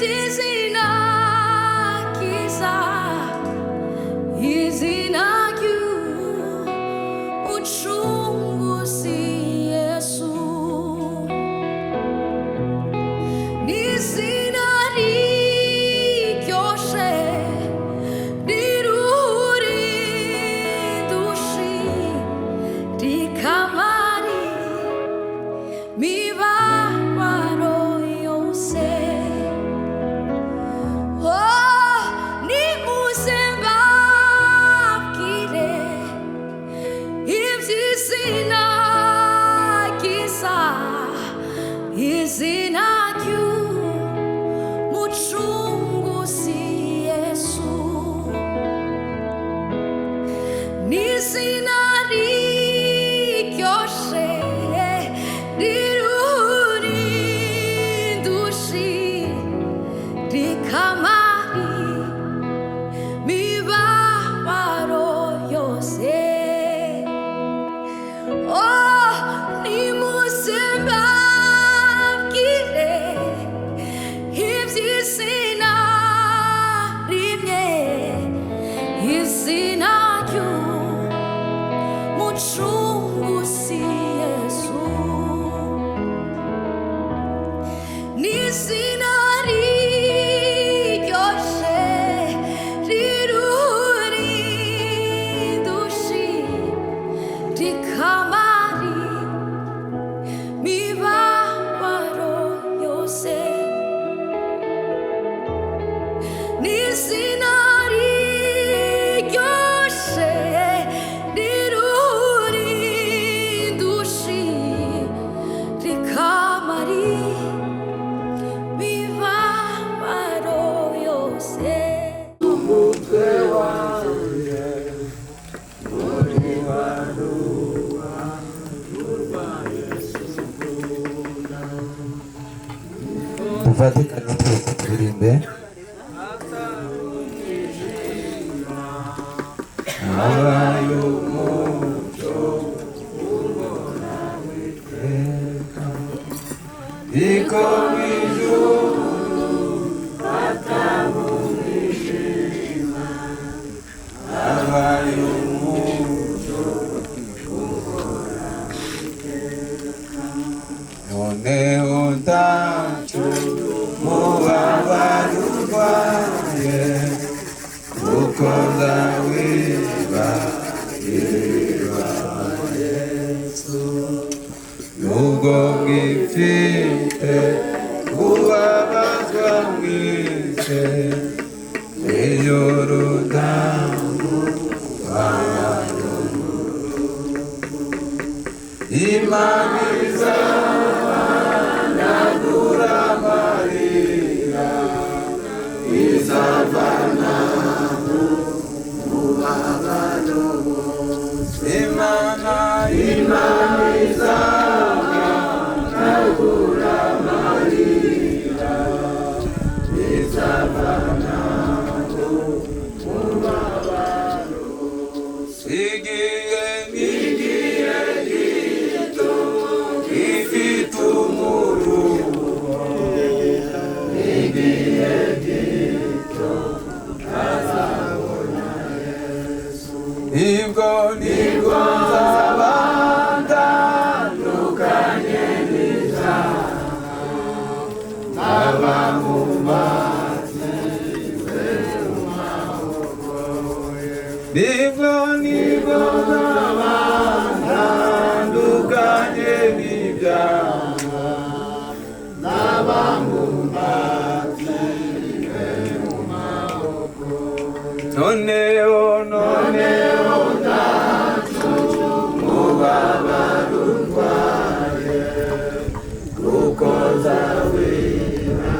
Iby'izina ryiza, izina ry'Umucunguzi Yesu, n'izina riryoshe riruhura indushyi, rikamara imibabaro yose. Oh, nimuze mbabwire iby'izina ryiza, izina ry'Umucunguzi Yesu, n'izina riryoshe riruhura indushyi, rikamara imibabaro yose. Oh, nimuze mbabwire iby'izina rimwe, izina ry'Umucunguzi Yesu, n'izina riryoshe riruhura indushyi, rikamara imibabaro yose, n'izina riryoshe riruhura indushyi, rikamara imibabaro yose. Umutwe wanjye muri baruwa urwa Yesu ukunda. Dufatikanye twese turirimbe. Habaye umucyo ubona witeka iko mu ijuru atamumwishima, habaye umucyo ubona witeka, noneho ntacyo mubabaro urwaye, kuko nzawiba iriba Yesu, nubwo ngifite kubabazwa mwese Yorodani Imana izahanagura amarira, izavana umubabaro wose. Imana, Imana izahanagura amarira, izavana umubabaro wose. Igihe n'igihe gito ifite umuruho, igihe gito azabona Yesu, ibwo nibwo nzaba ndandukanye n'ibyaha, nkaba mu mazi mu maboko ye. Nibwo nibwo nzaba ndandukanye n'ibyaha, nkaba mu mazi mu maboko ye. Noneho noneho ntacyo umubabaro utwaye, kuko nzawira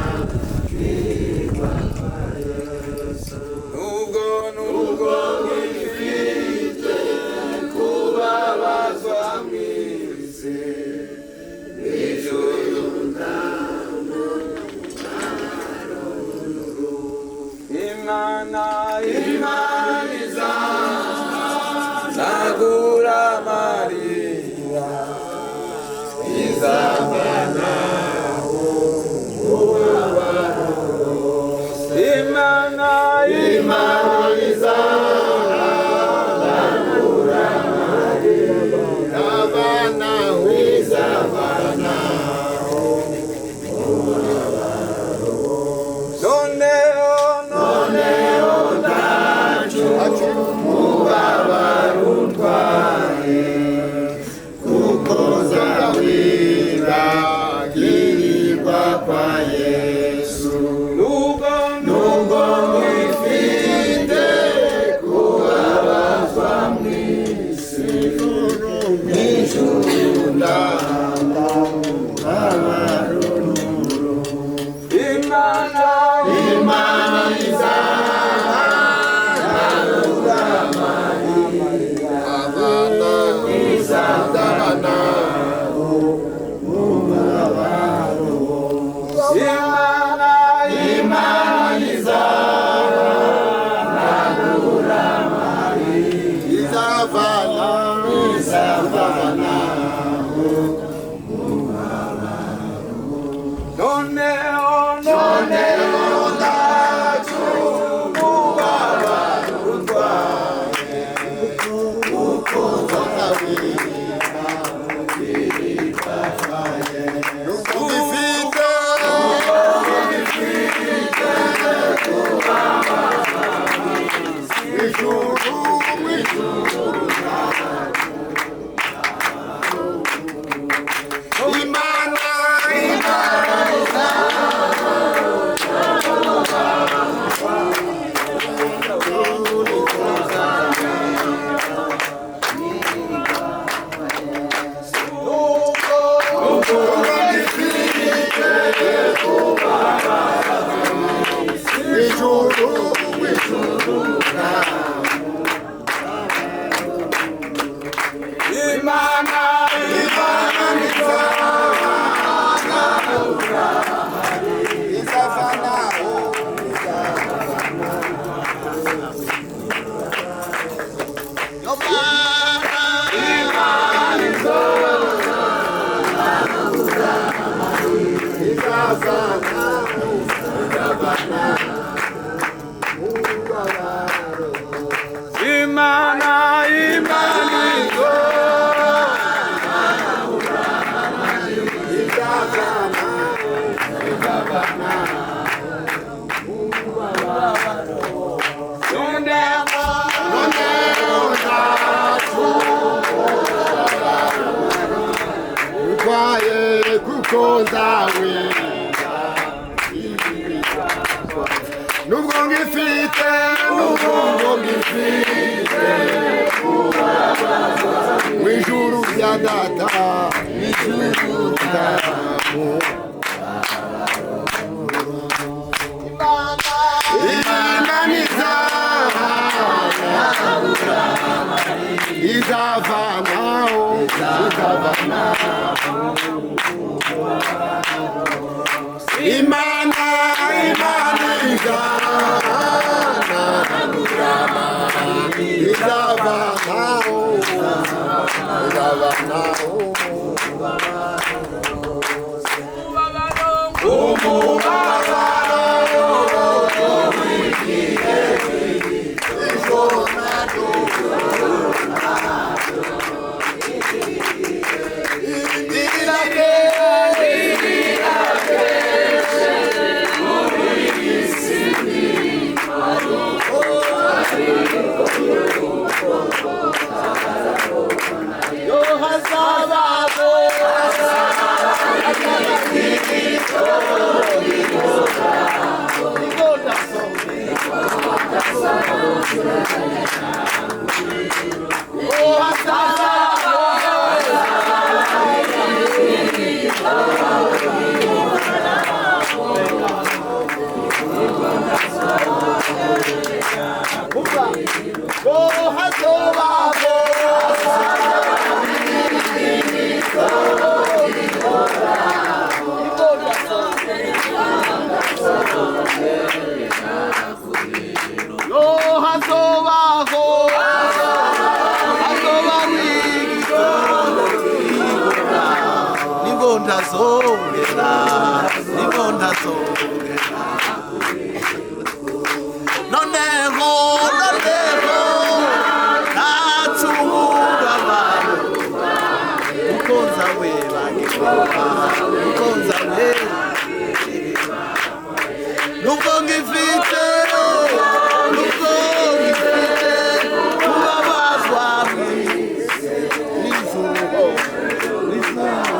nubwo nubwo ngifite kubabazwa mu isi, ijuru Imana, Imana izanagura amarira, izavana umubabaro. Imana izavana Imana izavana noneho ntacyo umubabaro utwaye kuko nzabira ugifite ijuru ijuru Imana ijuru ijuru Imana Imana izavana Imana Imana utwaye kuko nzawinda nubwo ngifite nubwo ngifite mu ijuru rya data mu ijuru ryamu Imana izavanaho izavanaho Imana Imana izavanaho izavanaho Ntazongera nibwo ntazongera noneho noneho ntacubura abantu kuko nzawe bagikora kuko nzawe nubwo ngifite nubwo ngifite kubabazwa nijoro nijoro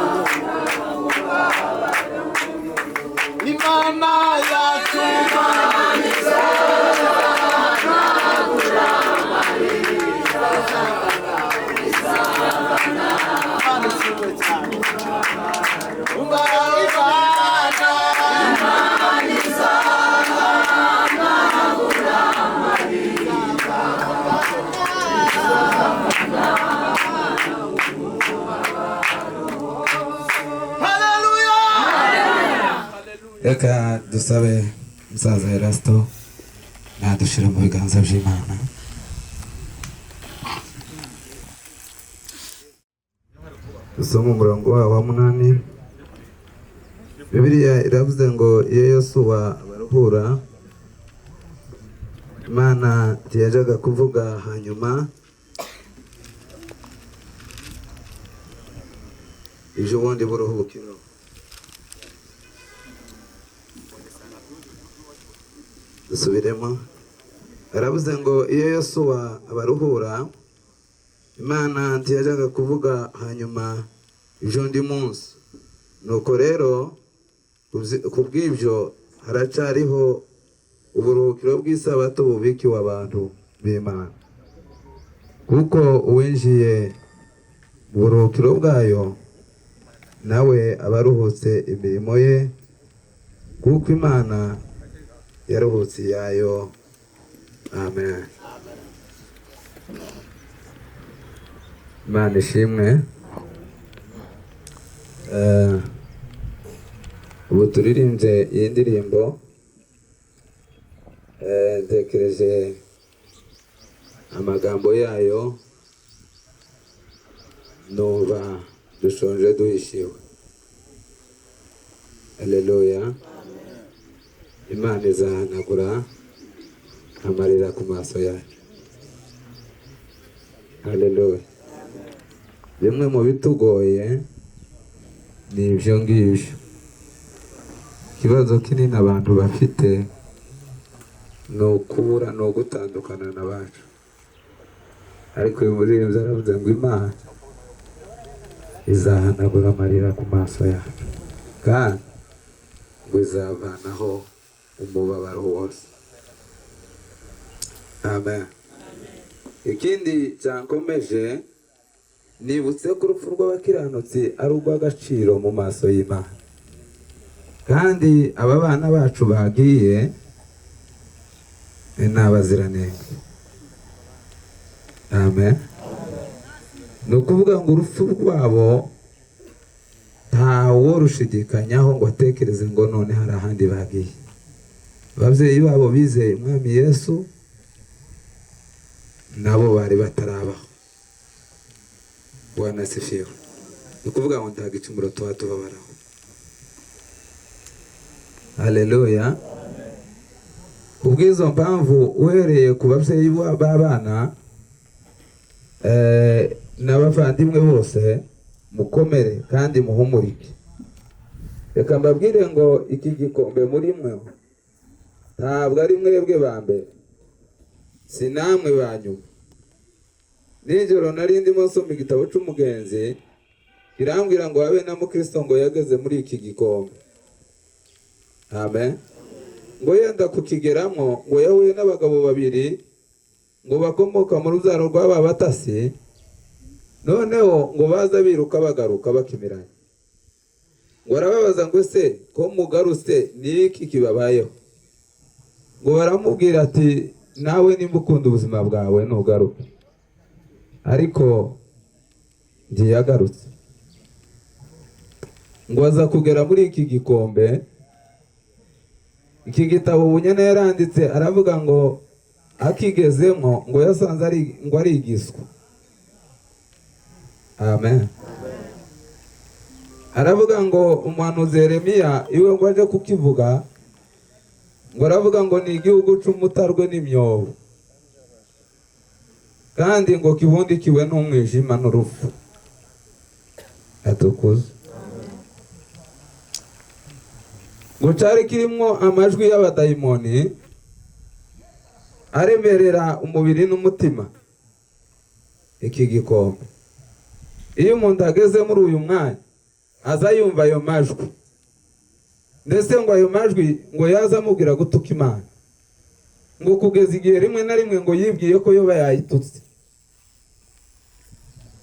Imana yacu Imana ishimwe cyane. Imana Dusabe musaza Erasto nadushyira mu biganza by'Imana. Dusome umurongo wawo wa 8. Bibiliya iravuze ngo iyo Yosuwa abaruhura, Imana ntiyajyaga kuvuga hanyuma iby'ubundi buruhukiro. Dusubiremo, aravuze ngo iyo Yosuwa abaruhura, Imana ntiyajyaga kuvuga hanyuma iby'undi munsi. Nuko rero kubw'ibyo haracyariho uburuhukiro bw'isabato bubikiwe abantu b'Imana, kuko uwinjiye mu buruhukiro bwayo nawe aba aruhutse imirimo ye, kuko Imana yaruhutse iyayo. Amen. Imana ishimwe. Ubu turirimbye iyi ndirimbo, ntekereje amagambo yayo, numva dushonje duhishiwe. Haleluya. Imana izahanagura amarira ku maso yacu. Haleluya. Bimwe mu bitugoye ni ibyo ngibyo. Ikibazo kinini abantu bafite ni ukubura, ni ugutandukana na bacu. Ariko uyu muririmbyi aravuze ngo Imana izahanagura amarira ku maso yacu, kandi ngo izavanaho umubabaro wose. Amen. Ikindi cyankomeje, nibutse ko urupfu rw'abakiranutsi ari urw'agaciro mu maso y'Imana, kandi aba bana bacu bagiye ni abaziranenge. Amen. Ni ukuvuga ngo urupfu rwabo ntawo rushidikanyaho ngo atekereze ngo none hari ahandi bagiye. Ababyeyi babo bizeye Umwami Yesu, nabo bari batarabaho. Bwana asifiwe. Ni ukuvuga ngo nta gicumuro tuba tubabaraho. Haleluya. Kubw'izo mpamvu, uhereye ku babyeyi b'abana n'abavandimwe bose, mukomere kandi muhumurike. Reka mbabwire ngo iki gikombe muri mwe ntabwo ari mwebwe ba mbere, si namwe ba nyuma. Nijoro nari ndimo nsoma igitabo cy'umugenzi, kirambwira ngo habe na Mukristo ngo yageze muri iki gikombe. Amen. Ngo yenda kukigeramo, ngo yahuye n'abagabo babiri ngo bakomoka mu rubyaro rw'aba batasi, noneho ngo baza biruka bagaruka bakimiranye. Ngo arababaza ngo se ko mugarutse ni iki kibabayeho? Ngo baramubwira ati nawe nimba ukunda ubuzima bwawe ntugaruke. Ariko ntiyagarutse. Ngo aza kugera muri iki gikombe. Iki gitabo Bunyana yaranditse, aravuga ngo akigezemo ngo yasanze ari ngo ari igiswa. Amen. Aravuga ngo umuhanuzi Yeremiya iwe ngo aje kukivuga, ngo aravuga ngo ni igihugu c'umutarwe n'imyobo, kandi ngo kibundikiwe n'umwijima n'urupfu. Atukuze. Ngo cari kirimwo amajwi y'abadayimoni aremerera umubiri n'umutima. Iki gikombe, iyo umuntu ageze muri uyu mwanya aza yumva ayo majwi, ndetse ngo ayo majwi ngo yaza amubwira gutuka Imana, ngo kugeza igihe rimwe na rimwe ngo yibwiye ko yoba yayitutse.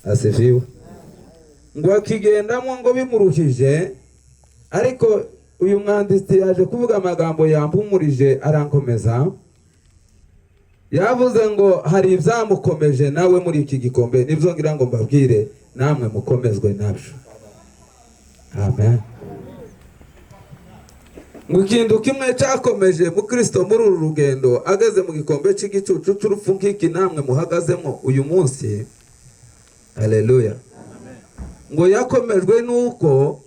Asifiwe. Ngo akigendamo ngo bimuruhije, ariko uyu mwanditsi yaje kuvuga amagambo yampumurije arankomeza. Yavuze ngo hari ibyamukomeje nawe muri iki gikombe, nibyo ngira ngo mbabwire namwe mukomezwe nabyo. Amen. Ngo ikintu kimwe cyakomeje mukristo muri uru rugendo ageze mu gikombe cy'igicucu cy'urupfu nk'iki namwe muhagazemo uyu munsi, haleluya, ngo yakomejwe nuko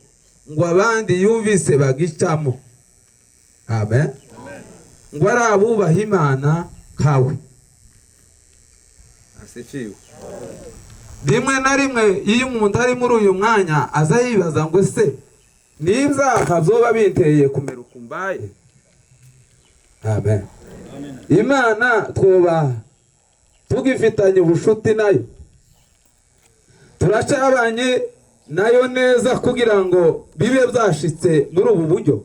ngo abandi yumvise bagicamo, amen, ngo ari abubaha Imana nkawe. Asifiwe. Rimwe na rimwe iyo umuntu ari muri uyu mwanya aza yibaza ngo se n'ibyaha byoba binteye kumera uku mbaye? Amen. Imana twoba tugifitanye ubushuti nayo, turacabanye nayo neza kugira ngo bibe byashitse muri ubu buryo.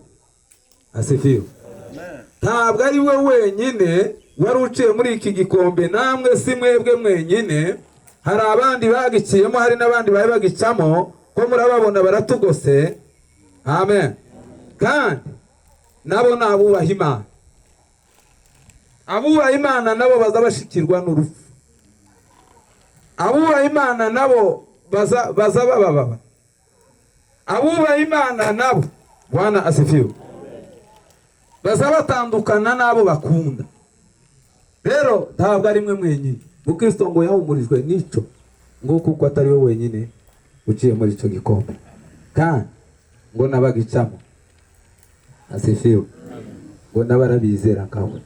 Asifiwe. Ntabwo ari we wenyine wari uciye muri iki gikombe, namwe si mwebwe mwenyine, hari abandi bagiciyemo, hari n'abandi bari bagicamo, ko murababona baratugose. Amen. Kandi nabo ni abubaha Imana. Abubaha Imana nabo baza bashikirwa n'urupfu. Abubaha Imana nabo baza babababa. Abubaha Imana nabo, Bwana asifiwe, baza batandukana n'abo bakunda. Rero ntabwo ari mwe mwenyine. Mukristo ngo yahumurijwe n'icyo, ngo kuko atari we wenyine uciye muri icyo gikombe, kandi ngo n'abagicamo, asifiwe, ngo n'abarabizera nkawe.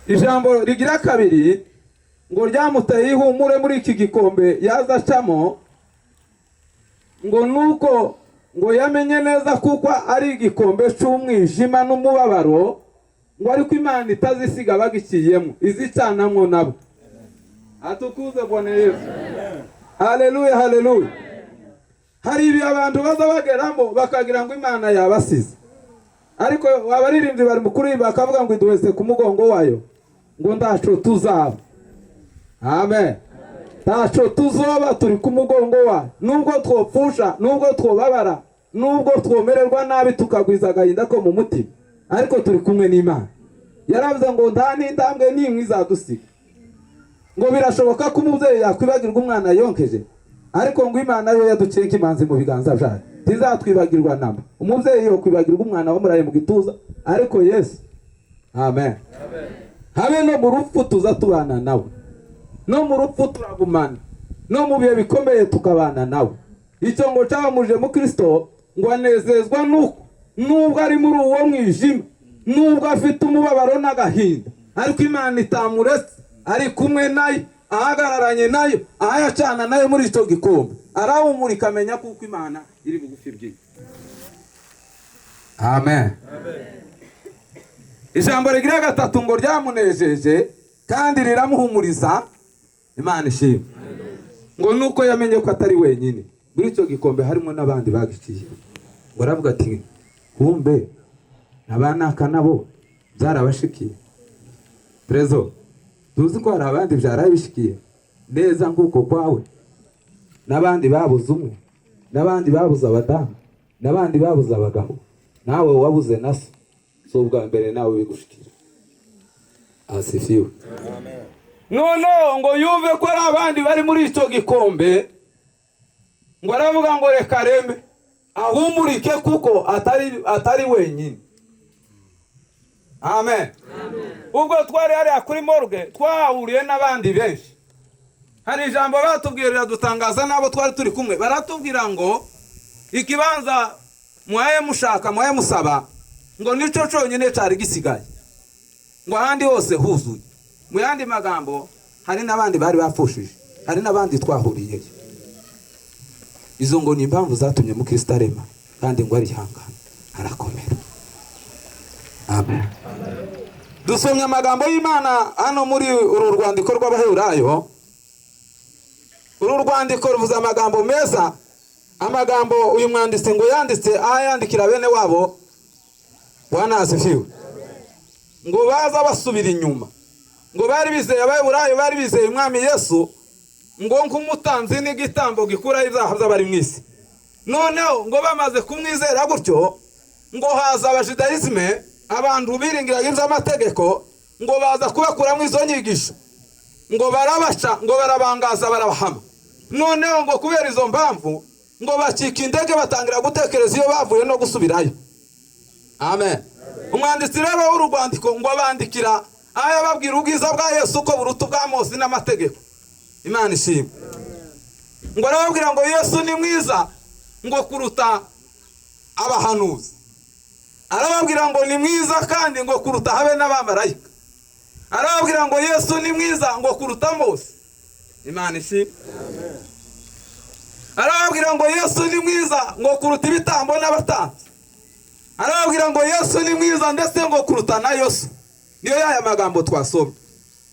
Ijambo rigira kabiri ngo ryamuteye ihumure muri iki gikombe yaza acamo, ngo nuko ngo yamenye neza kuko ari igikombe cy'umwijima n'umubabaro, ngo ariko Imana itazisiga bagiciyemo, izicanamwo nabo. Atukuze Bwana Yesu. Haleluya, haleluya. Hari ibi abantu baza bageramo bakagira ngo Imana yabasize, ariko abaririmbyi bari mu kuririmba bakavuga ngo iduhese ku mugongo wayo, ngo ndaco tuzaba. Amen. Ntaco tuzoba, turi ku mugongo wayo. Nubwo twopfusha, nubwo twobabara, nubwo twomererwa nabi tukagwiza agahinda ko mu mutima, ariko turi kumwe n'Imana. Yaravuze ngo nta n'intambwe n'imwe izadusiga. Ngo birashoboka ko umubyeyi yakwibagirwa umwana yonkeje, ariko ngo Imana yo yaduciye nk'imanzi mu biganza byayo, ntizatwibagirwa namba. Umubyeyi yokwibagirwa umwana wamuraye mu gituza, ariko Yesu, amen, habe no mu rupfu tuza tubana nawe, no mu rupfu turagumana, no mu bihe bikomeye tukabana nawe. Icyo ngo cyabamuje mu Kristo, ngo anezezwa nuko nubwo ari muri uwo mwijima, nubwo afite umubabaro n'agahinda, ariko Imana itamuretse, ari kumwe nayo, ahagararanye nayo, ahayacana nayo muri icyo gikombe, arawumurika amenya kuko Imana iri bugufi bwiwe. Amen. Ijambo rigira gatatu ngo ryamunejeje kandi riramuhumuriza, Imana ishimwe, ngo nuko yamenye ko atari wenyine muri icyo gikombe, harimo n'abandi bagiciye. Ngo aravuga ati kumbe abanaka nabo byarabashikiye. Prezo, tuzi ko hari abandi byarabishikiye neza nk'uko kwawe, n'abandi babuze umwe, n'abandi babuze abadamu, n'abandi babuze abagabo, nawe wabuze na so, si ubwa mbere nawe bigushikira. Asifiwe. Noneho ngo yumve ko ari abandi bari muri icyo gikombe, ngo aravuga ngo reka reme ahumurike kuko atari wenyine. Amen. Ubwo twari hariya kuri morgue twahuriye n'abandi benshi. Hari ijambo batubwiye riradutangaza n'abo twari turi kumwe, baratubwira ngo ikibanza mwaye mushaka, mwaye musaba, ngo nico cyonyine cyari gisigaye, ngo ahandi hose huzuye. Mu yandi magambo hari n'abandi bari bapfushije, hari n'abandi twahuriyeyo. Izo ngo ni impamvu zatumye mukristo arema, kandi ngo arihangana arakomera. Amen. Dusomye amagambo y'Imana hano muri uru rwandiko rw'Abaheburayo. Uru rwandiko ruvuze amagambo meza, amagambo uyu mwanditsi ngo yanditse ayandikira bene wabo. Bwana asifiwe. Ngo baza basubira inyuma, ngo bari bizeye Abaheburayo, bari bizeye Umwami Yesu ngo nk'umutanzi n'igitambo gikuraho ibyaha by'abari mu isi. Noneho ngo bamaze kumwizera gutyo, ngo haza abajudayizme, abantu biringiraga iby'amategeko, ngo baza kubakuramo izo nyigisho, ngo barabaca, ngo barabangaza, barabahama. Noneho ngo kubera izo mpamvu ngo bacika intege, batangira gutekereza iyo bavuye no gusubirayo. Amen. Umwanditsi rero w'uru rwandiko ngo abandikira aho yababwira ubwiza bwa Yesu ko buruta ubwa Mose n'amategeko. Imana ishimwe. Ngo arababwira ngo Yesu ni mwiza ngo kuruta abahanuzi. Arababwira ngo ni mwiza kandi ngo kuruta habe n'abamarayika. Arababwira ngo Yesu ni mwiza ngo kuruta Mose. Imana ishimwe. Arababwira ngo Yesu ni mwiza ngo kuruta ibitambo n'abatambyi. Arababwira ngo Yesu ni mwiza ndetse ngo kuruta na Yosu. Niyo yaya magambo twasomye.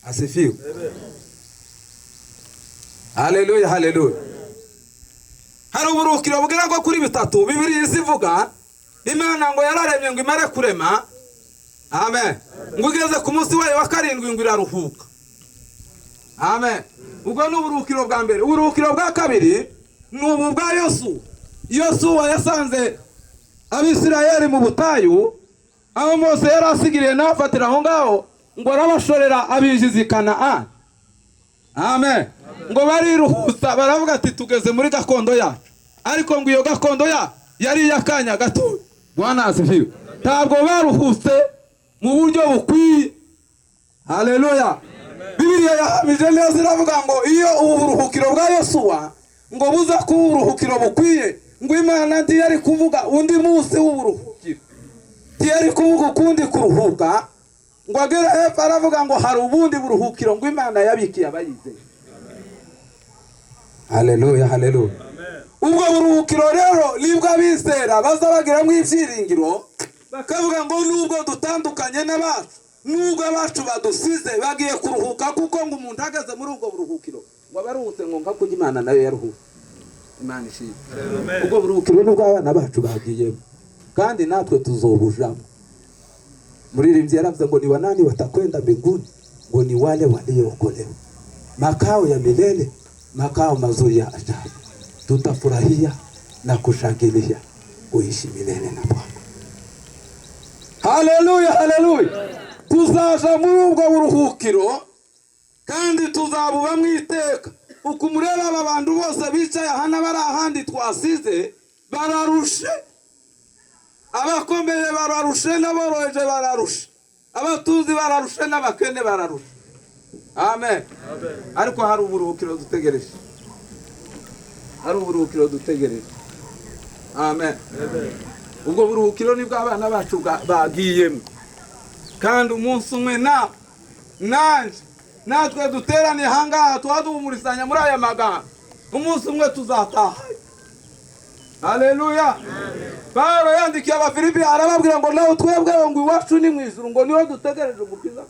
Asifiwe. Haleluya, haleluya. Hari uburuhukiro bugera ngo kuri bitatu Bibiliya izivuga. Imana ngo yararemye ngo imare kurema. Amen. Ngo igeze ku munsi wayo wa karindwi ngo iraruhuka. Amen. Ubwo ni uburuhukiro bwa mbere. Uburuhukiro bwa kabiri ni ubu bwa Yosu. Yosuwa yasanze Abisirayeli mu butayu, aho Mose yari asigiriye n'abafatira aho ngaho, ngo arabashorera abinjiza i Kanaani. Amen. Ngo bariruhutsa baravuga ati tugeze muri gakondo yacu. Ariko ngo iyo gakondo ya yari iy'akanya gato. Bwana asifiwe. Ntabwo baruhutse mu buryo bukwiye. Haleluya. Bibiliya yahamije neza iravuga ngo iyo ubu buruhukiro bwa Yosuwa ngo buza kuba uburuhukiro bukwiye, ngo Imana ntiyari kuvuga undi munsi w'uburuhukiro, ntiyari kuvuga ukundi kuruhuka. Ngo agere hepfo aravuga ngo hari ubundi buruhukiro ngo Imana yabikiye abayizeye. Haleluya, haleluya. Ubwo buruhukiro rero nibwo abizera baza bagiramo ibyiringiro, bakavuga ngo nubwo dutandukanye n'abacu, nubwo abacu badusize bagiye kuruhuka, kuko ngo umuntu ahagaze muri ubwo buruhukiro ngo abaruhutse ngo nka kurya Imana nayo yaruhutse. Imana ishimwe. Ubwo buruhukiro nubwo abana bacu bagiyemo, kandi natwe tuzobujamo. Muririmbyi yaravuze ngo ni wanani watakwenda mbinguni, ngo ni wale waliookolewa, makao ya milele, makao mazuri ya ajabu, tutafurahia na kushangilia kuishi milele na Bwana. Haleluya, haleluya. Tuzaja muri ubwo buruhukiro kandi tuzabuba mu iteka. Uko mureba aba bantu bose bicaye aha n'abari ahandi twasize bararushe, abakomeye bararushe, n'aboroheje bararushe, abatuzi bararushe, n'abakene bararushe. Amen. Ariko hari uburuhukiro dutegereje, hari uburuhukiro dutegereje. Amen. Ubwo buruhukiro nibwo abana bacu bagiyemo, kandi umunsi umwe na nanje natwe duteraniye ahangaha tuhaduhumurizanya muri aya magambo, umunsi umwe tuzataha. Haleluya. Paulo yandikiye Abafilipi arababwira ngo nawe twebwe ngo iwacu ni mu ijuru, ngo niho dutegereje umukiza,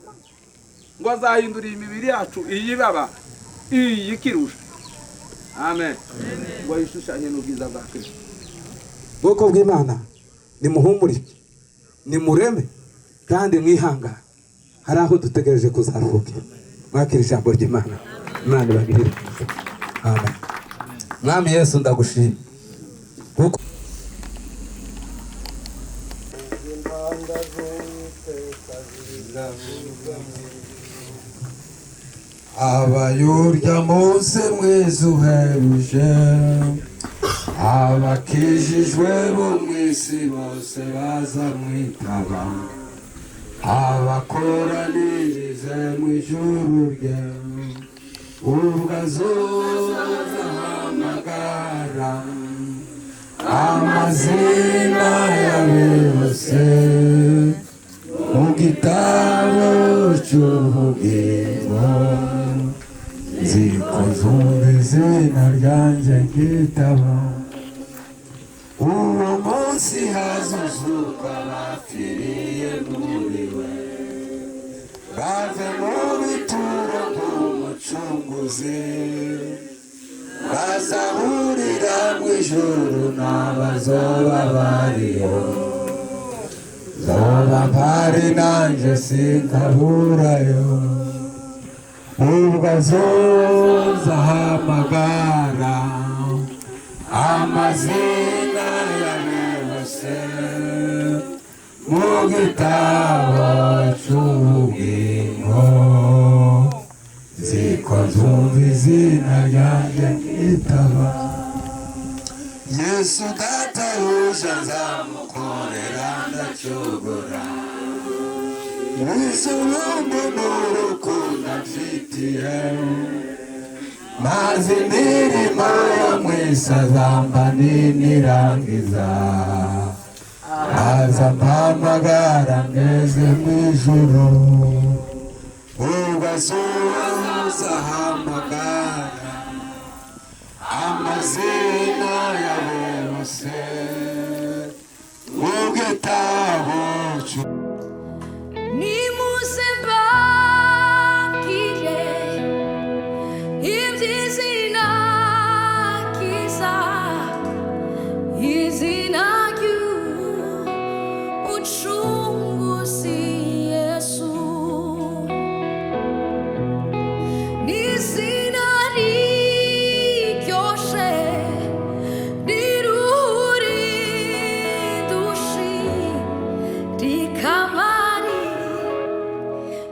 ngo azahindura imibiri yacu iyibaba iyikirusha. Amen. Ngo ayishushanye n'ubwiza bwa Kristo. Bwoko bw'Imana, nimuhumurike, nimureme kandi mwihangane. Hari aho dutegereje kuzaruhukira. Mwakira ijambo ry'Imana. Imana ibagirire neza. Amen. Mwami Yesu ndagushima. Kuko Abayurya munsi mwiza uhebuje, abakijijwe bo mw'isi bose bazamwitaba, abakoranirize mu ijuru rye, ubwo azozahamagara amazina yawe yose mu gitabo cy'ubugingo. Nziko zumva izina ryanjye nkitaba, uwo munsi hazuzuka abapfiriye muri we, bave mu bituro bw'Umucunguzi, bazahurira mu ijuru n'abazoba bariyo. Zoba mpari nanjye sinkaburayo, ubwo azozahamagara amazina yawe yose mu gitabo cy'ubugingo. Nziko nzumva izina ryanjye nkitaba, Yesu databuja nzamuka. Gukorera ndacogora Mwisubundi n'urukundo mfitiye Maze imirimo yo mwisazamba ninirangiza Aza mpamagara ngeze mu ijuru Ubwo asuhuza ahamagara amazina ya bose mu gitabo Nimuze mbabwire iby'izina ryiza, izina ry'Umucunguzi Yesu. Ni izina riryoshe, riruhura rikamari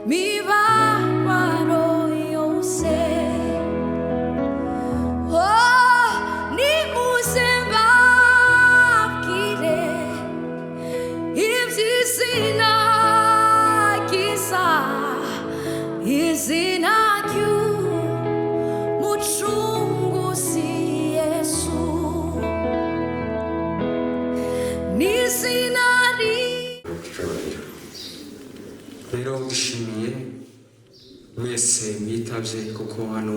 mibabaro yose. Oh, nimuze mbabwire iby'izina ryiza, izina ry'Umucunguzi Yesu. Ni izina icyubahiro. Rero dushimiye mwese mwitabye, kuko hano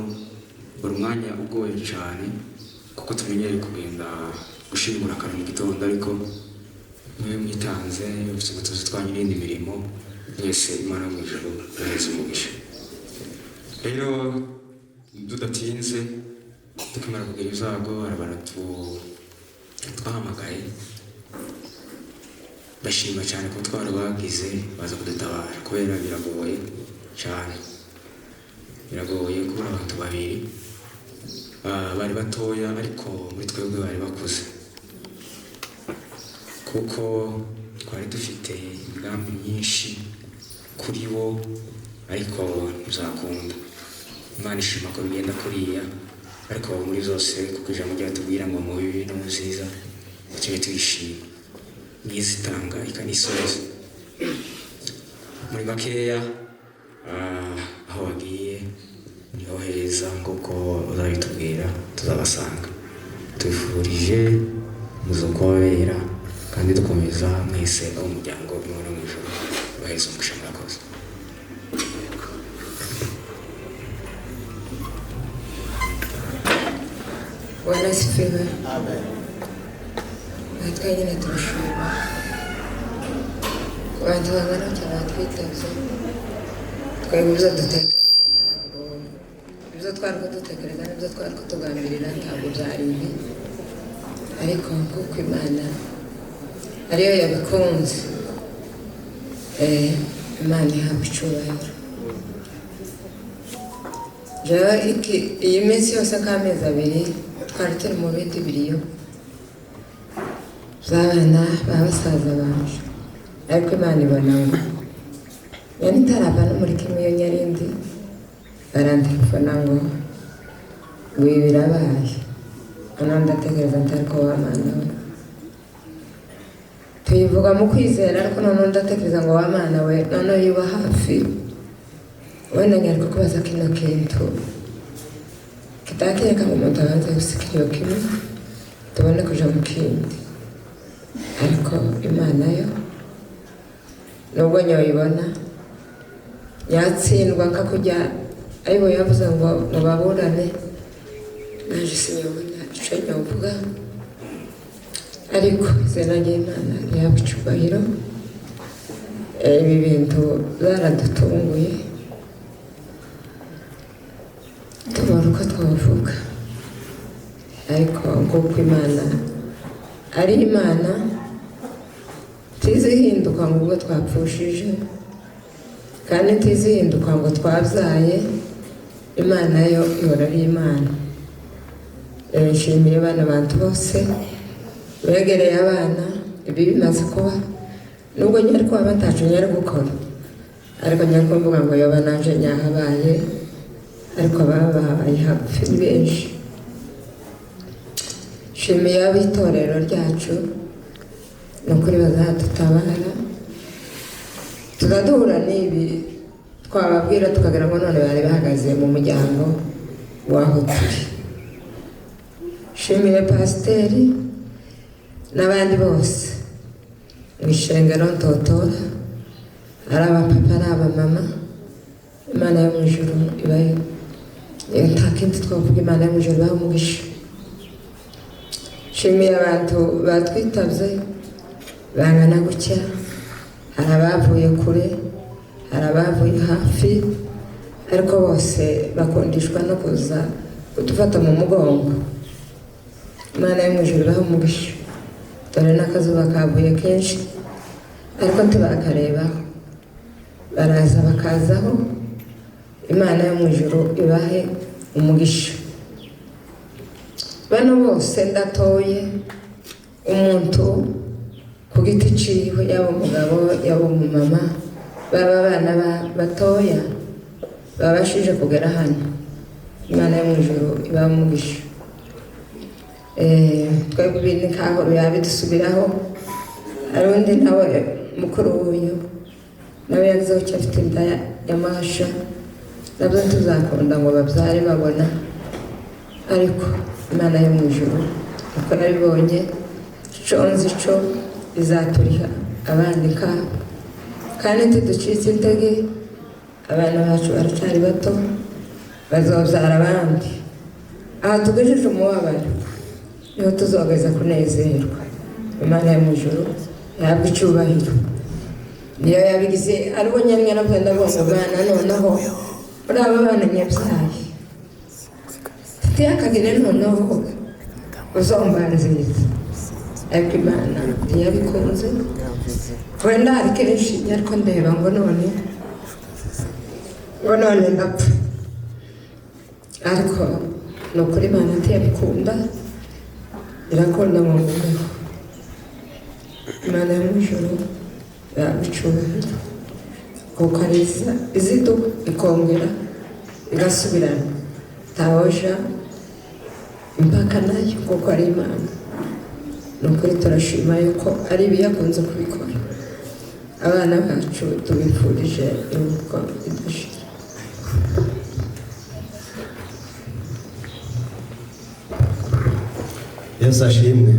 buri mwanya ugoye cyane, kuko tumenyereye kugenda gushingura kare mu gitondo, ariko mwe mwitanze mufite utuzi twanyu n'indi mirimo. Mwese Imana yo mu ijuru ibahereze umugisha. Rero tudatinze, tukimara kugira ibyago, hari abantu twahamagaye. Ndashima cyane ko twari bagize baza kudutabara, kubera biragoye cyane, biragoye kubura abantu babiri. Bari batoya, ariko muri twebwe bari bakuze, kuko twari dufite imigambi myinshi kuri bo, ariko ntibizakunda. Imana ishima ko bigenda kuriya, ariko muri zose, kuko ijambo ryatubwira ngo mu bibi no mu byiza tujye tuyishima, mwiza itanga ikanisoza. Muri makeya, aho bagiye niho heza, nk'uko uzabitubwira tuzabasanga. Tubifurije umuzuko w'abera, kandi dukomeza mwese abo umuryango. Imana mu ijuru ibaheze umugisha. Murakoze. Bwana asifiwe. Natwe nyine turashima ku bantu bangana gutya batwitabye. Twebwe ibyo dutekereza, ntabwo ibyo twari kudutekereza n'ibyo twari kutugambirira ntabwo byari ibi, ariko kuko Imana ariyo yabikunze, Imana ihabwa icyubahiro. Jewe iyi minsi yose nk'amezi 2 twari turi mu bindi biriyo by'abana ba basaza banje, ariko Imana ibona ngo yari itarava no muri kimwe iyo nyarindi barantelefona ngo ibi birabaye. Noneho ndatekereza nti ariko wa Mana we, tuyivuga mu kwizera, ariko noneho ndatekereza ngo wa Mana we, noneho yuba hafi wenda nyariko kubaza kino kintu kitakireka ngo umuntu abanze gusikira iyo kimwe tubone kuja mu kindi. Ariko Imana yo nubwo nyoyibona yatsindwa nka kujya ayibo yavuze ngo ngo baburane, naje sinyobona ico nyovuga, ariko izina ry'Imana rihabwa icyubahiro. Ibi bintu byaradutunguye, tubona uko twavuga, ariko nk'uko Imana ari Imana ntizihinduka ngo ubwo twapfushije, kandi ntizihinduka ngo twabyaye, Imana yo ihora ari Imana. Nshimiye abana bantu bose begereye abana ibi bimaze kuba, nubwo nyari kuba batacu nyari gukora, ariko nyari kuvuga ngo yoba nanje nyahabaye, ariko babahaye hafi ni benshi. Nshimiye ab'itorero ryacu Ni ukuri bazadutabara, tuzaduhura n'ibi twababwira tukagira ngo none bari bahagaze mu muryango w'aho turi. Shimire pasiteri n'abandi bose mu ishengero Ntotora, ari abapapa, ari abamama. Imana yo mu ijuru ibahe, nta kindi twavuga, Imana yo mu ijuru ibahe umugisha. Nshimiye abantu batwitabye bangana gutya, hari abavuye kure, hari abavuye hafi, ariko bose bakundishwa no kuza kudufata mu mugongo. Imana yo mu ijuru ibahe umugisha. Dore n'akazuba kavuye kenshi, ariko ntibakarebaho, baraza bakazaho. Imana yo mu ijuru ibahe umugisha. Bano bose ndatoye umuntu ku giti ciwe, yaba umugabo, yaba umumama, baba abana batoya babashije kugera hano. Imana yo mu ijuru ibahe umugisha. Twebwe ibintu nkaho biba bidusubiraho. Hari undi nawe mukuru w'uyu nawe yagezeho icyo afite inda ya Masha, nabyo tuzakunda ngo babyare babona, ariko Imana yo mu ijuru uko nabibonye ico nzi co izaturiha abandika, kandi ntiducitse intege. Abana bacu baracyari bato, bazobyara abandi. Aha tugejeje umubabaro niho tuzogeza kunezerwa. Imana yo mu ijuru ihabwe icyubahiro, niyo yabigize. Aribo nyamwe nabwo ndabonga abana, noneho muri aba bana nyabyaye tiyakagire noneho uzombanziriza, ariko Imana ntiyabikunze. Wenda hari kenshi ariko ndeba ngo none ndapfa, ariko ni ukuri Imana ntiyabikunda, irakunda ngo ngumeho. Imana yo mu ijuru ihabwe icyubahiro, kuko ari iziduha ikongera igasubirana, tawoja impaka nayo kuko ari Imana. Ni ukuri turashima yuko ari ibiyakunze kubikora. Abana bacu tubifurije iruhuko ridashira. Yesu ashimwe.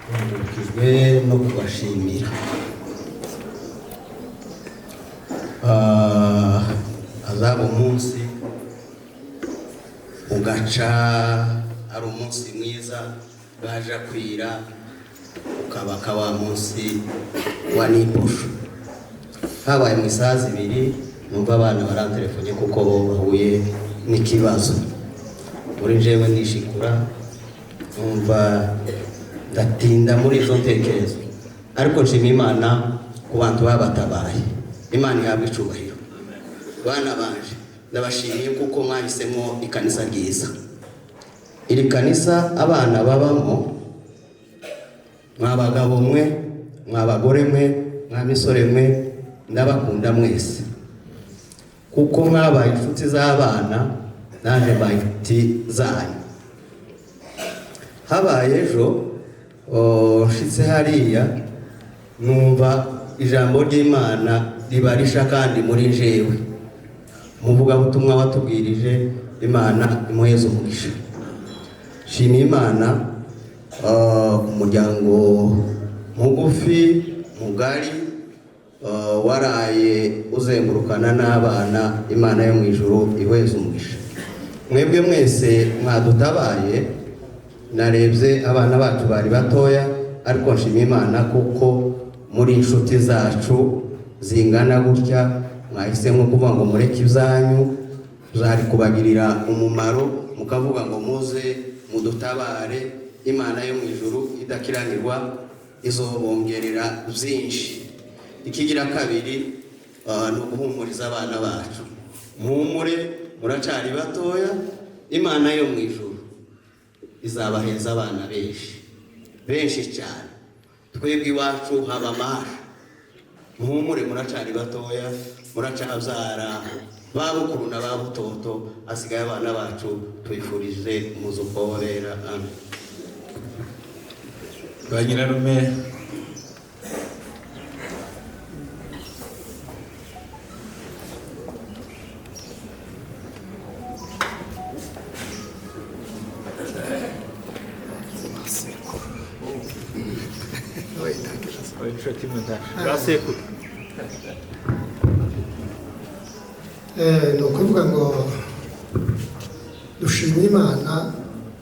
Mpugukijwe no kubashimira. Azaba umunsi ugaca ari umunsi mwiza, bwaja kwira ukaba wa munsi wa niposho. Habaye mu isaha zibiri numva abana barantelefone kuko bo bahuye n'ikibazo. Muri jewe ndishikura, numva ndatinda muri izo ntekerezo, ariko nshima Imana ku bantu babatabaye. Imana ihabwe icubahiro. Bana banje ndabashimiye kuko mwahisemo ikanisa ryiza. Iri kanisa abana babamo, mwabagabo mwe, mwabagore mwe, mwamisore mwe, ndabakunda mwese kuko mwabaye inshuti z'abana, nanjye mbaye inshuti zanyu. Habaye ejo nshitse hariya numva ijambo ry'Imana ribarisha kandi muri jewe. Umuvugabutumwa watubwirije, Imana imuheze umugisha. Shima Imana umuryango mugufi mugari waraye uzengurukana n'abana, Imana yo mu ijuru ihweze umugisha. Mwebwe mwese mwadutabaye, narebye abana bacu bari batoya, ariko nshima Imana kuko muri inshuti zacu zingana gutya mwahisemo kuvuga ngo mureke ibyanyu zari kubagirira umumaro, mukavuga ngo muze mudutabare. Imana yo mu ijuru idakiranirwa izobongerera byinshi. Ikigira kabiri ni uguhumuriza abana bacu. Muhumure, muracari batoya, Imana yo mu ijuru izabaheza abana benshi benshi cyane. Twebwe iwacu haba amahoro. Muhumure, muracari batoya, muracabyara babukuru na babutoto, asigaye abana bacu tubifurije umuzuko w'abera. Amen. Ba nyirarume, Basekuru. Ni ukuvuga ngo dushimye Imana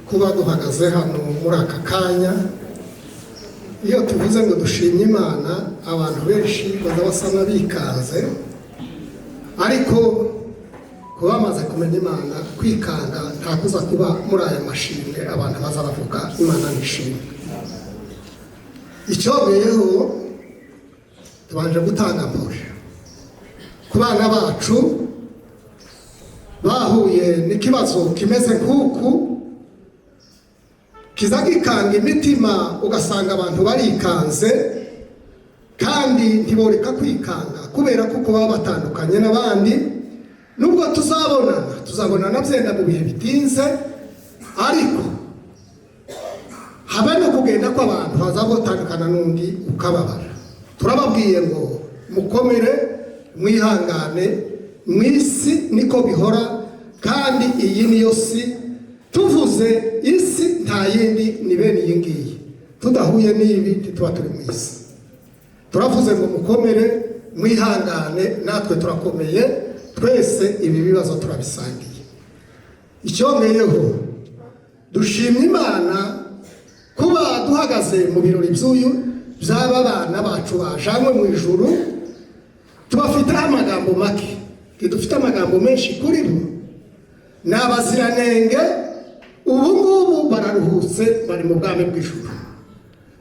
kuba duhagaze hano muri aka kanya. Iyo tuvuze ngo dushimye Imana, abantu benshi baza basa n'abikanze, ariko kuba bamaze kumenya Imana, kwikanga ntakuza kuba muri aya mashimwe abantu baza bavuga. Imana nishimwe. Icyongeyeho, tubanje gutanga mpore ku bana bacu bahuye n'ikibazo kimeze nk'uku, kiza gikanga imitima, ugasanga abantu barikanze kandi ntiboreka kwikanga kubera kuko baba batandukanye n'abandi. Nubwo tuzabonana, tuzabonana byenda mu bihe bitinze, ariko habe no kugenda kw'abantu hazaba n'undi ukababara. Turababwiye ngo mukomere, mwihangane, mu isi niko bihora, kandi iyi niyo si. Tuvuze isi nta yindi, ni bene iyi ngiyi. Tudahuye n'ibi ntituba turi mu isi. Turavuze ngo mukomere, mwihangane, natwe turakomeye, twese ibi bibazo turabisangiye. Icyongeyeho, dushimye Imana kuba duhagaze mu birori by'uyu by'aba bana bacu bajanywe mu ijuru. Tubafiteho amagambo make, ntidufite amagambo menshi kuri bo. Ni abaziranenge, ubu ngubu bararuhutse, bari mu bwami bw'ijuru,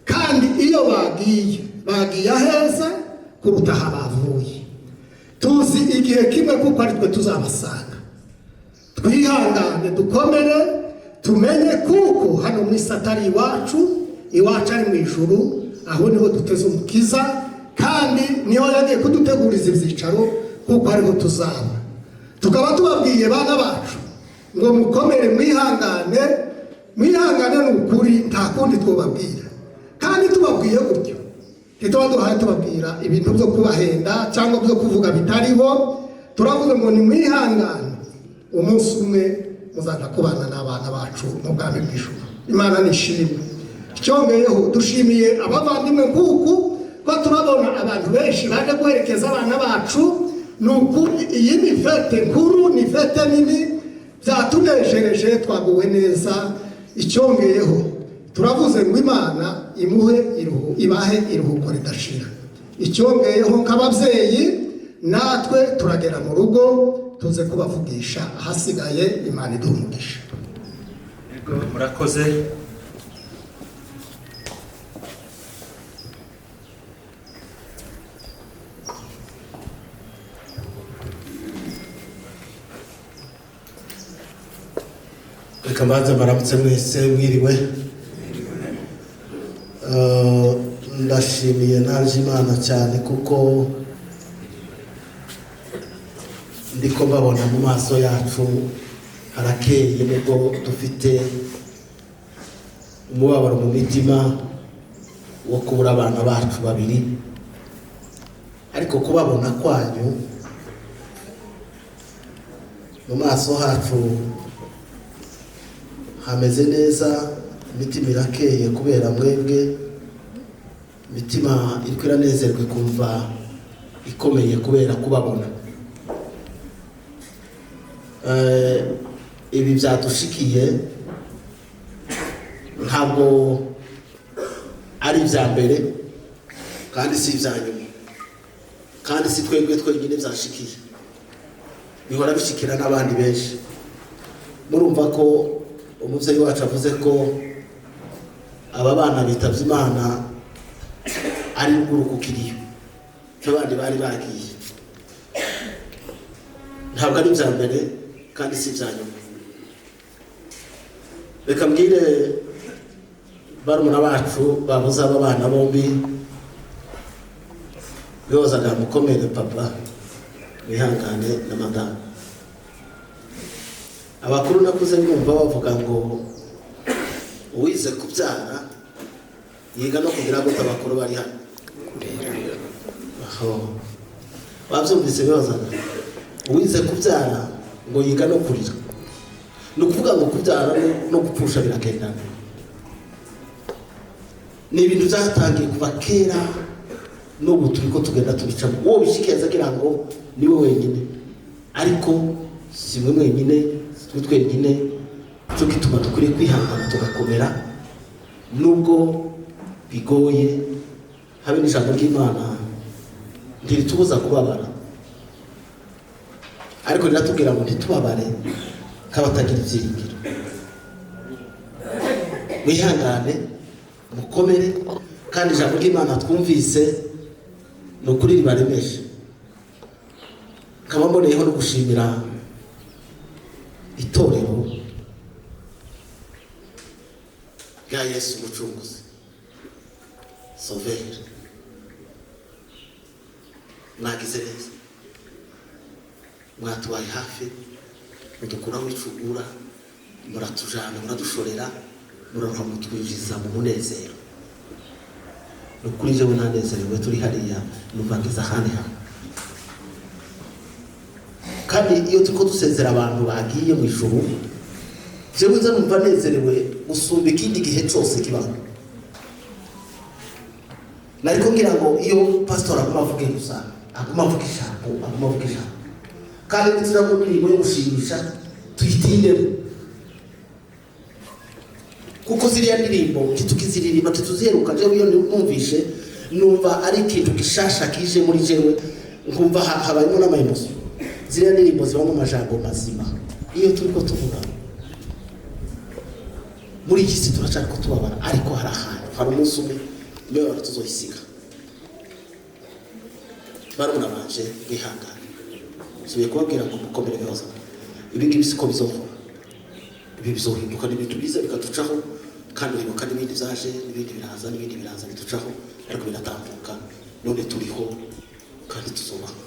kandi iyo bagiye, bagiye aheza kuruta aha bavuye. Tuzi igihe kimwe kuko ari twe tuzabasanga. Twihangane, dukomere, tumenye kuko hano mu isi atari iwacu, iwacu ari mu ijuru. Aho niho duteze Umukiza, kandi niho yagiye kuduteguriza ibyicaro, kuko ariho tuzaba. Tukaba tubabwiye bana bacu ngo mukomere, mwihangane, mwihangane. Ni ukuri nta kundi twababwira, kandi tubabwiye gutyo ntituba duhaye tubabwira ibintu byo kubahenda cyangwa byo kuvuga bitariho. Turavuga ngo ni mwihangane, umunsi umwe muzaza kubana n'abana bacu mu bwami bw'ijuru. Imana nishimwe. Icyongeyeho, dushimiye abavandimwe nk'uku ko turabona abantu benshi baje guherekeza abana bacu. Ni ukuri iyi ni fête nkuru, ni fête nini, byatunejereje, twaguwe neza. Icyongeyeho, turavuze ngo Imana imuhe iruhu, ibahe iruhuko ridashira. Icyongeyeho, nk'ababyeyi natwe turagera mu rugo tuze kubavugisha. Ahasigaye Imana iduha umugisha. Yego, murakoze. Reka mbanze mbaramutse mwese, mwiriwe. Ndashimiye naje Imana cyane kuko ndiko mbabona mu maso yacu harakeye, nubwo dufite umubabaro mu mitima wo kubura abana bacu babiri, ariko kubabona kwanyu mu maso hacu hameze neza, imitima irakeye kubera mwebwe, imitima iriko iranezerwa ikumva ikomeye kubera kubabona. Ibi byadushikiye ntabwo ari ibya mbere kandi si ibya nyuma, kandi si twebwe twenyine byashikiye, bihora bishikira n'abandi benshi. Murumva ko umubyeyi wacu avuze ko aba bana bitabye Imana ari ruguru ku kiriyo cy'abandi bari bagiye. Ntabwo ari ibya mbere kandi si ibya nyuma. Reka mbwire barumuna bacu babuze aba bana bombi, yozaga mukomere papa, wihangane na madamu. Abakuru nakuze numva bavuga ngo uwize kubyara Yiga no kugira ngo abakuru bari hano. Aho babyumvise bibazana. Uwize kubyara ngo yiga no kurira. Ni ukuvuga ngo kubyara no gupfusha biragendana. Ni ibintu byatangiye kuva kera, n'ubu turi ko tugenda tubicamo. Uwo bishikiye agira ngo niwe wenyine, ariko si mwe mwenyine, si twe twenyine. Cyo gituma dukwiriye kwihangana tugakomera nubwo bigoye. Habe n'ijambo ry'Imana ntiritubuza kubabara, ariko riratubwira ngo ntitubabare nk'abatagira ibyiringiro. Mwihangane, mukomere, kandi ijambo ry'Imana twumvise ni ukuri ribaremeshe. Nkaba mboneyeho no gushimira itorero rya Yesu Umucunguzi Sauveur. Mwagize neza, mwatubaye hafi, mudukuraho icugura, muratujana, muradushorera, muraruha, mutwinjiza mu munezero. Ni ukuri jewe nanezerewe turi hariya, numva ngeze ahandi hantu. Kandi iyo turiko dusezera abantu bagiye mu ijuru, jewe nza numva nezerewe gusumba ikindi gihe cyose kibaho. Nariko ngira ngo iyo pastor aguma avuge gusa, aguma avuga ijambo, aguma avuga ijambo, kandi nitira mu ndirimbo yo gushimisha tuyitindemo, kuko ziriya ndirimbo ntitukiziririmba, ntituziheruka. Jewe iyo numvishe numva ari ikintu gishasha kije muri jewe, nkumva habayemo n'amayemoso. Ziriya ndirimbo zibamo amajambo mazima. Iyo turiko tuvuga muri iki si turacari ko tubabara, ariko hari ahantu, hari umunsi umwe imibabaro tuzoyisiga. Barumuna banje, mwihangane. Nsubiye kubabwira ngo mukomere bihoza. Ibi ngibi siko bizohora, ibi bizohinduka, n'ibintu biza bikaducaho, kandi uribuka n'ibindi byaje, n'ibindi biraza, n'ibindi biraza biducaho, ariko biratambuka. None turiho kandi tuzobaho.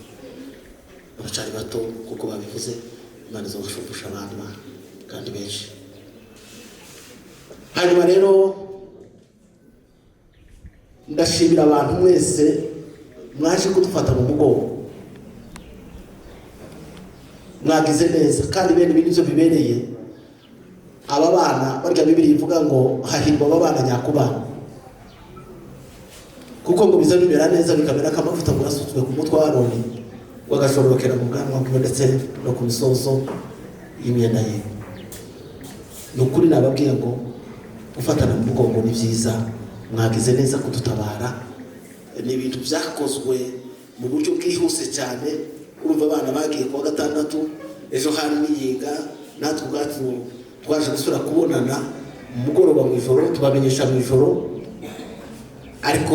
Abacari bato kuko babivuze, Imana izobashumbusha abandi bana kandi benshi. Hanyuma rero ndashimira abantu mwese mwaje kudufata mu mugongo, mwagize neza. Kandi bene ibi nivyo bibereye aba bana. Barya Bibiliya ivuga ngo hahirwa aba bana nyakubana, kuko ngo biza bimera neza, bikamera nk'amavuta ngo yasutswe ku mutwe wa Aroni, bagashorokera mu bwanwa bwiwe ndetse no ku misozo y'imyenda ye. Ni ukuri nababwiye ngo gufatana mu mugongo ni byiza, mwagize neza kudutabara. Ni ibintu byakozwe mu buryo bwihuse cyane. Urumva abana bagiye kuwa gatandatu, ejo hari n'iyinga, natwe ubwacu twaje gusubira kubonana mu mugoroba mu ijoro, tubamenyesha mu ijoro, ariko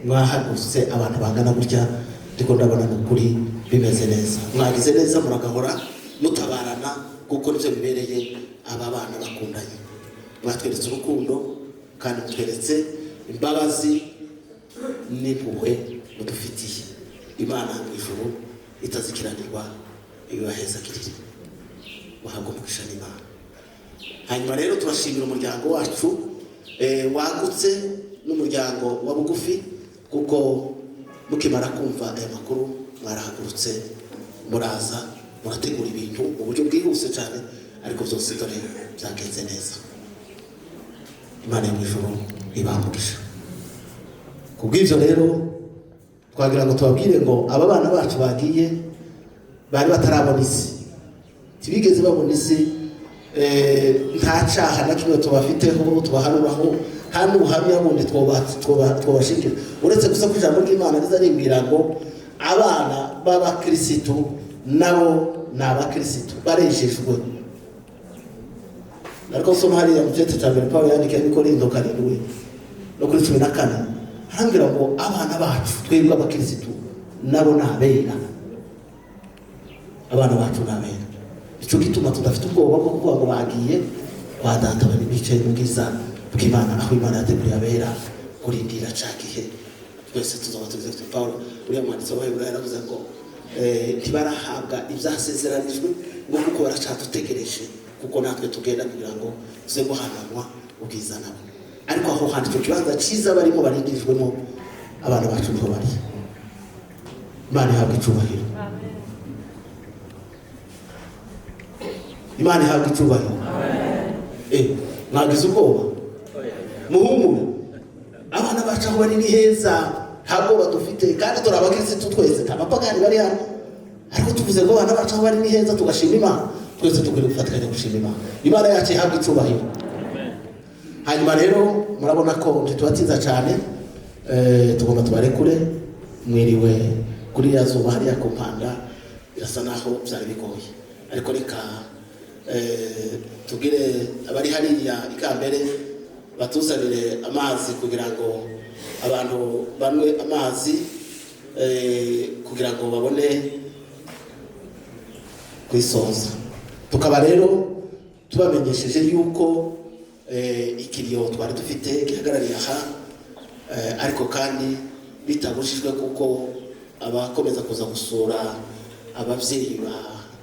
mwahagurutse abantu bangana gutya, ndiko ndabona ni ukuri bimeze neza. Mwagize neza, muragahora mutabarana, kuko nivyo bibereye aba bana bakundanye. Mwatweretse urukundo kandi mutweretse imbabazi n'impuhwe mudufitiye. Imana mu ijuru itazikiranirwa ibibahezagirire, muhabwe umugisha n'Imana. Hanyuma rero turashimira umuryango wacu wagutse n'umuryango wa bugufi, kuko mukimara kumva aya makuru mwarahagurutse, muraza, murategura ibintu mu buryo bwihuse cyane, ariko byose dore byagenze neza. Imana yo mu ijuru ibahe umugisha. Kubw'ivyo rero twagira ngo tubabwire ngo aba bana bacu bagiye bari batarabona isi, ntibigeze babona isi. Nta caha na kimwe tubafiteho tubaharuraho, nta n'ubuhamya bundi twobashingira, uretse gusa ko ijambo ry'Imana riza rimbwira ngo abana b'abakirisitu nabo ni abakirisitu barejejwe. Ariko nsoma hariya mu gice cya mbere Pawulo yandikiye Abikorinto 7 no kuri 14, arambwira ngo abana bacu twebwe abakirisitu nabo ni abera. Abana bacu ni abera. Icyo gituma tudafite ubwoba bwo kuvuga ngo bagiye kwa data, bari bicaye mu bwiza bw'Imana, aho Imana yateguriye abera kurindira ca gihe twese tuzaba tugeze. Pawulo uriya mwanditsi w'Abaheburayo yaravuze ngo ntibarahabwa ibyasezeranijwe, ngo kuko baracadutegereje, kuko natwe tugenda kugira ngo tuze guhananwa ubwiza nabo. Ariko aho hantu, icyo kibanza cyiza barimo barindirijwemo, abana bacu niho bari. Imana ihabwa icyubahiro, Imana ihabwa icyubahiro. Mwagize ubwoba, muhumure, abana bacu aho bari ni heza, nta bwoba dufite, kandi turi abakirisitu twese, nta bapagani bari hano. Ariko tuvuze ngo abana bacu aho bari ni heza, tugashima Imana, twese dukwiriye gufatikanya gushima Imana. Imana yacu ihabwa icyubahiro. Hanyuma rero murabona ko ntitubatinza cyane, tugomba tubarekure. Mwiriwe kuri ya zuba hariya ku mpanda, birasa naho byari bigoye, ariko reka tubwire abari hariya ikambere batuzanire amazi kugira ngo abantu banywe amazi, kugira ngo babone kwisoza. Tukaba rero tubamenyesheje yuko ikiriyo twari dufite gihagarariye aha, ariko kandi bitabujijwe kuko abakomeza kuza gusura ababyeyi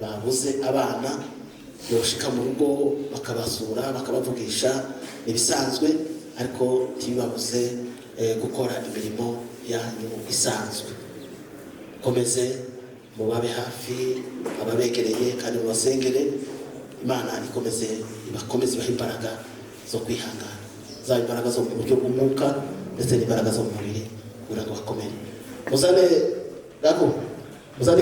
babuze abana boshika mu rugo bakabasura, bakabavugisha, ibisanzwe, ariko ntibibabuze gukora imirimo yanyu isanzwe. Komeze mubabe hafi ababegereye kandi mubasengere, Imana ikomeze ibakomeze, ibahe imbaraga zo kwihangana, zaba imbaraga zo mu buryo bw'umwuka ndetse n'imbaraga zo mu mubiri, kugira ngo bakomere. Muzane gako, muzane.